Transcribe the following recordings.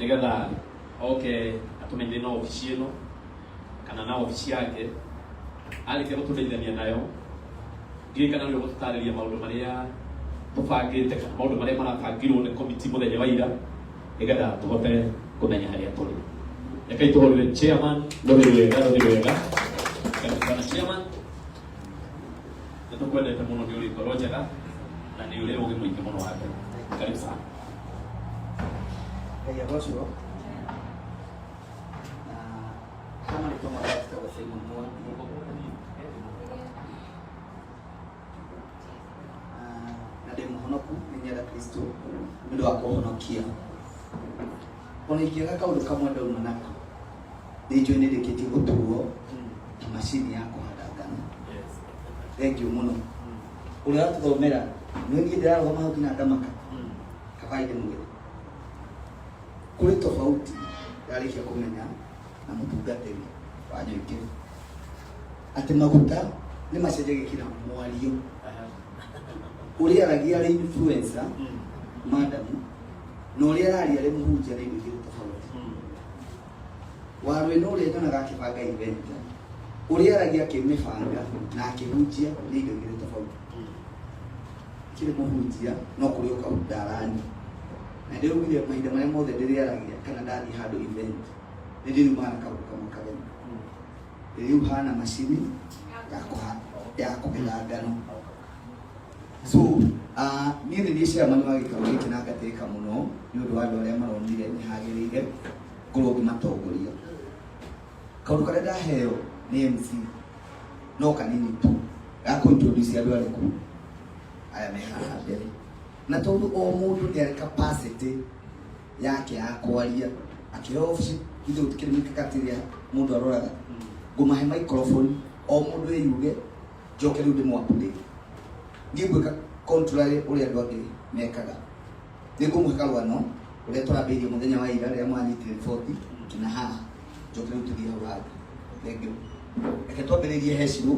Nĩgetha oke atũmenyithie na obici ĩno kana na obici yake arĩkia gũtũmenyithania nayo ndiũĩ kana nĩ ũgũtũtarĩria maũndũ marĩa tũbangĩte kana maũndũ marĩa marabangirwo nĩ komiti mũthenya wa ira nĩgetha tũhote kũmenya harĩa tũrĩ. Rekei tũhũrĩre chairman rũhĩ rwega, rũhĩ rwega. Karibu sana chairman, nĩ tũkwendete mũno, nĩ ũrĩ ngoro njega na nĩ ũrĩ ũgĩ mũingĩ mũno wa Ngai. Karibu sana. Ngai agocwo. Na kama marĩtwa makwa njĩtagwo Simon Mwangi. Na ndĩ mũhonoku, nĩ nyenda Kristo nĩ ũndũ wa kũhonokia. Ona ingĩaga kaũndũ kamwe ndauma nako, nĩ njũĩ nĩ ndĩkĩtie gũtuo ta macini ya kũhanda ngano. Thengiũ mũno. Ũrĩa watũthomera, nĩ niĩ ndĩrarũgama hau nginya ngamaka. Kaba ndĩmwĩre. Kũrĩ tofauti ndarĩkia kũmenya na mũtungatĩri wa nyũngĩ atĩ maguta nĩ macenjagia kina mwario ũrĩa aragia arĩ influencer madam na ũrĩa araria arĩ mũhunjia nĩ indo igĩrĩ tofauti. Warwĩ na ũrĩa nyonaga akĩbanga event, ũrĩa aragia akĩmĩbanga na akĩhunjia nĩ indo igĩrĩ tofauti. Kĩrĩ mũhunjia no kũrĩ ũkaundarani na ndĩraugire mahinda marĩa mothe ndĩrĩaragia kana ndathiĩ handũ event nĩ ndĩriumaga na kaũndũ kamwe kageni. Rĩu hana macini ya ya kũgetha ngano. So niĩ nĩ niĩ chairman wa gĩikaro gĩkĩ na ngatĩĩka mũno nĩ ũndũ wa andũ arĩa maronire nĩ hagĩrĩire ngorwo ngĩmatongoria. Kaũndũ karĩa ndaheo nĩ MC no kanini tu ga kũ introduce andũ arĩkũ aya me haha mbere, na tondũ o mũndũ nĩ arĩ capacity yake ya kwaria akĩheo obici ithe gũtikĩrĩ mĩkakati ĩrĩa mũndũ aroraga. Ngũmahe microphone o mũndũ eyuge, njoke rĩu ndĩmũ update. Niĩ ngwĩka contrary ũrĩa andũ angĩ mekaga. Nĩ ngũmũhe karũgano ũrĩa tũrambĩrĩirie mũthenya wa ira rĩrĩa mwanyitire riboti nginya haha, njoke rĩu tũthiĩ hau hangĩ. Thank you. Reke twambĩrĩrie hecirũ,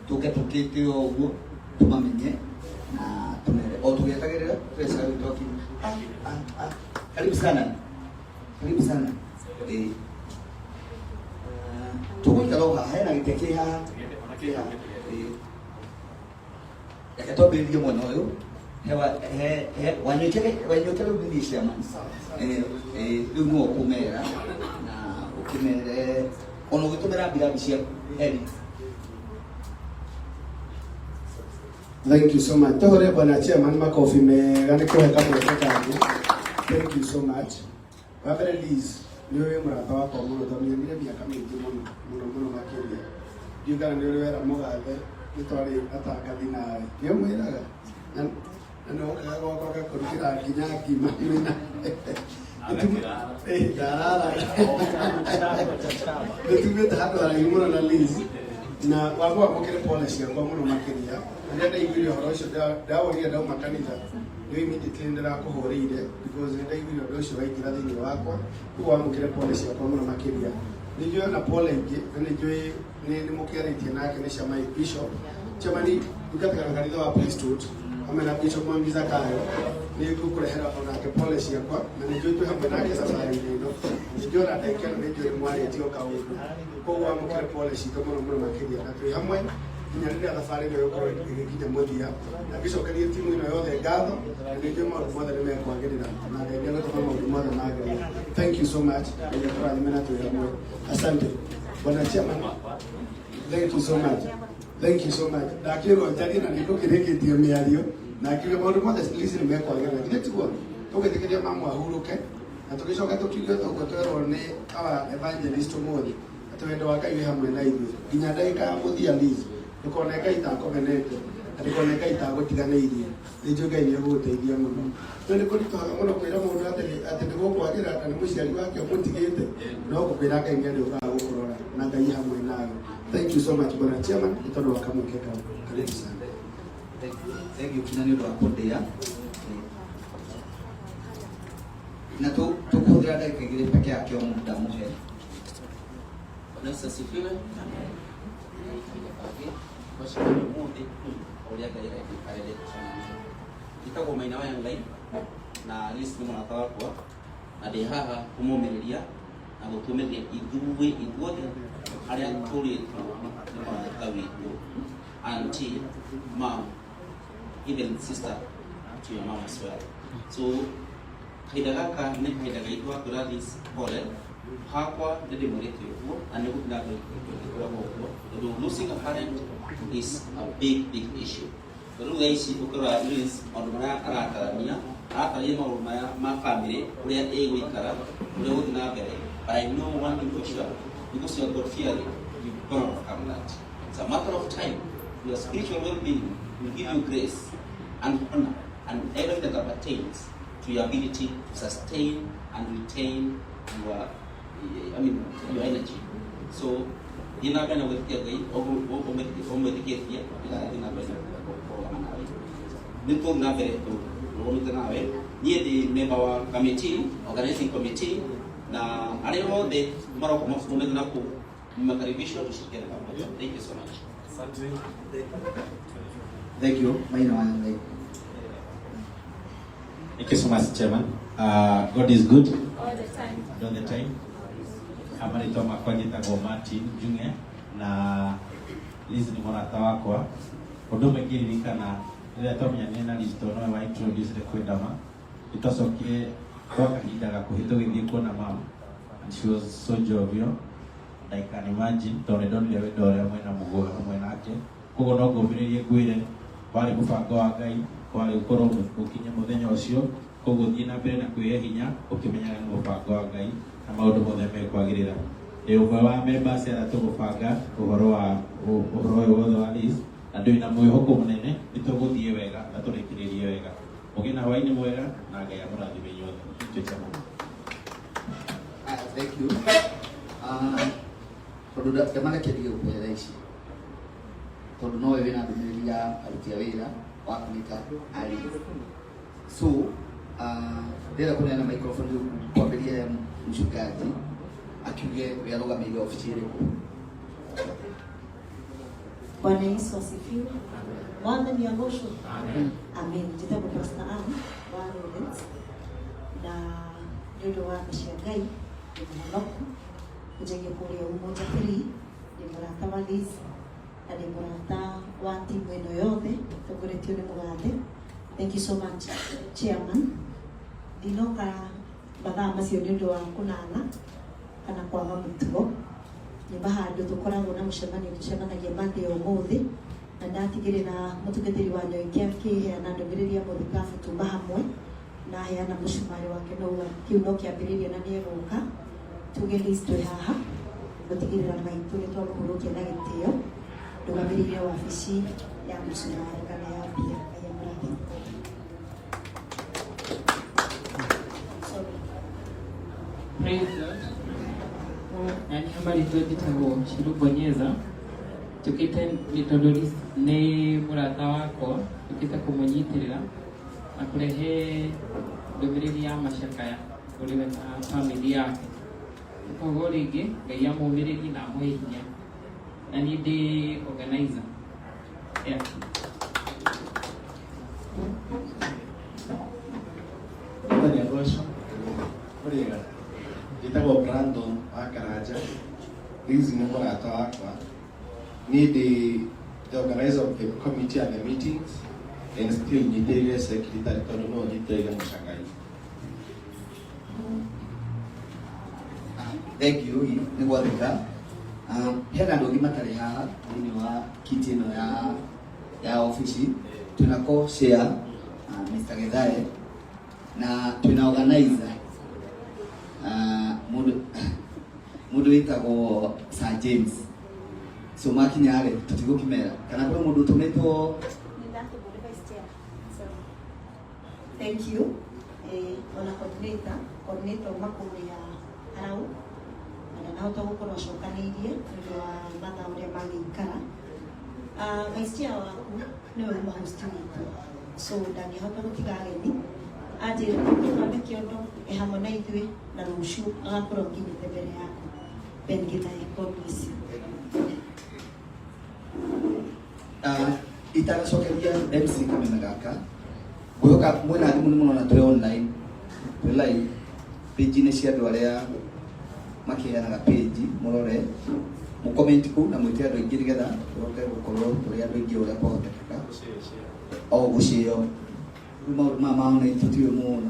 tũke tũkĩte o ũguo tũmamenye na tũmere o tũgĩetagĩrĩra pressure rĩu twakinya. Ah, ah, ah. Karibu sana, karibu sana. Eh. Ah, tũgũikara o haha, hena gĩtĩ kĩ haha, kĩ haha. Eh. Reke twambĩrĩrie mwena ũyũ. He wanyuĩke, wanyuĩke rĩu nĩ niĩ chairman. Eh, eh, rĩu nĩwe ũkũmera na ũkĩmere ona ũgĩtũmĩra mbirabu ciaku heri. Thank you so much. Tuhũre bwana chairman makofi mega nĩ kũhe kamweke kangĩ. Thank you so much. Wa mbere Liz, nĩ ũrĩ mũrata wakwa mũno, twamenyanire mĩaka mĩingĩ mũno mũno mũno makĩria. Ndiũĩ kana nĩ ũrĩ wera mũgathe nĩ twarĩ atangathi nawe. Nĩ ũmwĩraga? Na nĩ okaga gwakwa agakũrugĩra nginya ngima mwĩna. Eh, ndarara. Nĩ tumĩte handũ haraihu mũno na Liz na wakwa wamũkĩre pole ciakwa mũno makĩria. Rĩrĩa ndaiguire ũhoro ũcio ndawonire ndauma kanitha nĩ immediately ndĩrakũhũrĩire because nĩ ndaiguire ũndũ ũcio waingĩra thĩinĩ wakwa, koguo wamũkĩre pole ciakwa mũno makĩria. Nĩ njũĩ ona pole ingĩ na nĩ njũĩ nĩ mũkĩarĩtie nake nĩ Shamai Bishop. Chairman ndungataga na kanitha wa Priesthood hamwe na Bishop Mwangi Zakayo, nĩ ngũkũrehera onake pole ciakwa na nĩ njũĩ twĩ hamwe nake thabarĩ-inĩ ĩno. Nĩ njũĩ ona ndagĩka ĩno nĩ njũĩ mwarĩtie o kaũndũ, koguo wamũkĩre pole citũ mũno mũno makĩria na twĩ hamwe nginya rĩrĩa thabarĩ ĩno ĩgũkorwo ĩgĩkinya mũthia. Na ngĩcokerie timu ĩno yothe ngatho na nĩ njũĩ maũndũ mothe nĩ mekwagĩrĩra na Ngai nĩ egũtũma maũndũ mothe magĩrĩre. Thank you so much. Ngai akũrathime na twĩ hamwe. Asante. Bwana Chairman, thank you so much. Thank you so much. Ndakĩrwo njarie na nĩngũkĩrĩkĩtie mĩario na ngiuga maũndũ mothe please nĩ mekwagĩrĩra. Githĩ tiguo? Tũgĩtĩkĩria mamu ahurũke na tũgĩcoka tũkiuge ũguo twerwo nĩ our evangelist ũmũthĩ atĩ wendo wa Ngai wĩ hamwe na ithuĩ nginya ndagĩka ya mũthia. Liz, ndũkone Ngai ta akomenete na ndũkone Ngai ta agũtiganĩirie. Nĩ njũĩ Ngai nĩ egũgũteithia mũno. No nĩ kũritũhaga mũno kwĩra mũndũ atĩ nĩ gũkwagĩrĩra na nĩ mũciari wake ũmũtigĩte, no ngũkwĩra Ngai nĩ arĩũkaga gũkũrora na Ngai hamwe nawe. Thank you so much bwana chairman nĩ tondũ wa kamweke kau. Karibu sana. Thank you kina nĩ ũndũ wa kũndĩa na tũkũhũthĩra ndagĩka igĩrĩ peke yake o mũndũ ndamũhe. Bwana Yesu asifiwe. Twacemania ũmũthĩ ũrĩa Ngai arendete tũcemanie. Njĩtagwo Maina wa Ngai na Liz nĩ mũrata wakwa. Na ndĩ haha kũmũmĩrĩria na gũtũmĩrĩria ithuĩ ithuothe arĩa tũrĩtwo nĩ mũrata witũ, auntie, mom, even sister to your mom as well. So kahinda gaka nĩ kahinda gaitũ ga kwĩra Liz pole. Hakwa nĩ ndĩmwĩrĩte ũguo na nĩ gũthiĩ na mbere gũkoragwo ũguo, tondũ losing a parent is a big, big issue. Rĩu thaa ici ũkĩrora Liz, maũndũ marĩa aratarania, aratarania maũndũ maya ma family, ũrĩa ĩgũikara, ũrĩa gũthiĩ na mbere. But I know one thing for sure, because you are God fearing, you gonna overcome that. It's a matter of time. Your spiritual well-being will give you grace and honor and everything that pertains to your ability to sustain and retain your, I mean, your energy. So thiĩ na mbere na gwĩtĩkia Ngai, ũmwĩtĩkĩtie, thiĩ na mbere na kũrũgama nawe. Nĩ tũthiĩ na mbere tũrũgamĩte nawe. Niĩ ndĩ member wa committee, organizing committee, na arĩa othe maroka maumĩte na kũu mmekaribishwa, tushirikiane pamoja. Thank you so much. Asante. Thank you maina wa Ngai. Thank you so much, Chairman. God is good all the time. All the time. Amarĩtwa makwa njĩtagwo Martin Njung'e na Liz nĩ mũrata wakwa. Ũndũ ũmwe ngĩririkana rĩrĩa twamenyanire na Liz, tondũ nowe wa introduce kwĩ Ndama, nĩ twacokire kwa kahinda gakuhĩ tũgĩthiĩ kuona mom, and she was so jovial and I can imagine, tondũ nĩ ndonire wendo ũrĩa mwena mũguo hamwe nake. Koguo no ngũmĩrĩrie ngwĩre warĩ mũbango wa Ngai kwarĩ gũkorwo ũkinye mũthenya ũcio. Koguo thiĩ na mbere na kwĩhe hinya ũkĩmenyaga nĩ mũbango wa Ngai na maũndũ mothe mekwagĩrĩra. Ndĩ ũmwe wa members arĩa tũgũbanga ũhoro wa ũhoro ũyũ wothe wa Liz, na ndĩ na mwĩhoko mũnene nĩ tũgũthiĩ wega na tũrĩkĩrĩrie wega. Mũgĩe na hwaĩ-inĩ mwega na Ngai amũrathime inyuothe. Thank you, Chairman. Ah, thank you. Ah, tondũ ndamareke ndige gũkũhe thaa ici, tondũ nowe wĩna ndũmĩrĩri ya aruti a wĩra wa kũnyita ari. So ndĩrenda kũneana microphone rĩu kwambĩrĩria he mchungaji akiuge we arũgamĩrĩire obici ĩrĩkũ. Bwana Yesu asifiwe. Mwathani agocwo. Amen. Njĩtagwo Pastor Ann wa Lawrence, na nĩ ũndũ wa tha cia Ngai ndĩ mũhonoku kũnjagia kũrĩa Umoja 3. Ndĩ mũrata wa Liz na ndĩ mũrata wa timu ĩno yothe tongoretio nĩ mũgathe. Thank you so much, Chairman. Ndinoka mathaa macio nĩ ũndũ wa kũnana kana kwaga mũtugo. Nyumba handũ tũkoragwo na mũcemanio, tũcemanagia Monday o ũmũthĩ, na ndatigĩrĩra mũtungatĩri wa Nyoike akĩheana ndũmĩrĩri ya mũthikabu tuma hamwe na aheana mũcumarĩ wake, no kĩu no kĩambĩrĩria na nĩegũka tuge Liz twĩ haha gũtigĩrĩra maitũ nĩ twamũhurũkia na gĩtĩo. Ndũgamĩrĩire wabici ya mũcumarĩ kana ya mbia. Ngai amũrathime. Sorry. Praise God. Na nĩ marĩtwa njĩtagwo Shirubonyeza. Njũkĩte nĩ tondũ Liz nĩ mũrata wakwa, njũkĩte kũmũnyitĩrĩra na kũrehe ndũmĩrĩri ya macakaya kũrĩ we na family yake. Koguo rĩngĩ Ngai amũmĩrĩrie na amũhe hinya. Na niĩ ndĩ organizer. Yeah. Mwathani agocwo. Ũrĩega. Njĩtagwo Brandon wa Karanja. Liz nĩ mũrata wakwa. Niĩ ndĩ the organizer of the committee and the meetings, and still nyitĩrĩire secretary tondũ no nyitĩrĩire mũcakai. Thank you nĩ gwathĩka. Hena andũ angĩ matarĩ haha thĩinĩ wa kiti ĩno ya obici. Twĩna co-chair, Mr. Gethae, na twĩna organizer, mũndũ wĩtagwo Sir James. So makinya rĩ, tũtigũkĩmera kana kũrĩ mũndũ ũtũmĩtwo. Nĩndatũmwo nĩ vice chair. Sorry. Thank you. Ona coordinator uma kũrĩa Arau na ndanahota gũkorwo acokanĩirie nĩ ũndũ wa mathaa ũrĩa magĩikara. Vice chair waku nĩwe uma host witũ, so ndangĩhota gũtiga ageni. Anjĩra tũthambe kĩondo e hamwe na ithuĩ na rũciũ agakorwo akinyĩte mbere yaku. Ben Githae, God bless you. Itanacokeria MC kameme gaka, ngwĩhoka mwĩna thimũ nĩ mũrona twĩ online, twĩ live. Page-inĩ cia andũ arĩa makĩheanaga page, mũrore, mũcomment kũu na mwĩte andũ aingĩ nĩgetha tũhote gũkorwo tũrĩ andũ aingĩ ũrĩa kwahotekeka. O gũcĩo rĩu maũndũ maya ma online tũtiũĩ mũno,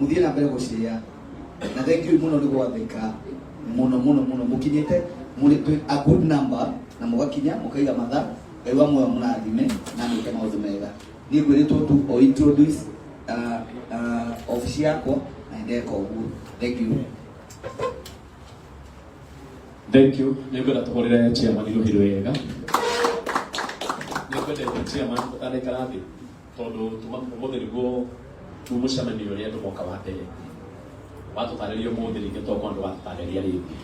mũthiĩ na mbere gũcĩa na thank you mũno nĩ gwathĩka mũno mũno mũno. Mũkinyĩte mũrĩ twĩ a good number na mũgakinya mũkaiga mathaa. Ngai wa muoyo mũrathime na mwĩke maũndũ mega. Niĩ ngwĩrĩtwo tu o introduce obici yakwa na ndeka ũguo. Thank you. Thank you. Nĩ ngwenda tũhũrĩre chairman rũhĩ rwega. Nĩ ngwendete chairman ũtanaikara thĩ tondũ tuma ũmũthĩ nĩguo tu mũcemanio ũrĩa andũ moka wa mbere. Watũtarĩria ũmũthĩ rĩngĩ tokorwo ndũgatũtarĩria rĩngĩ.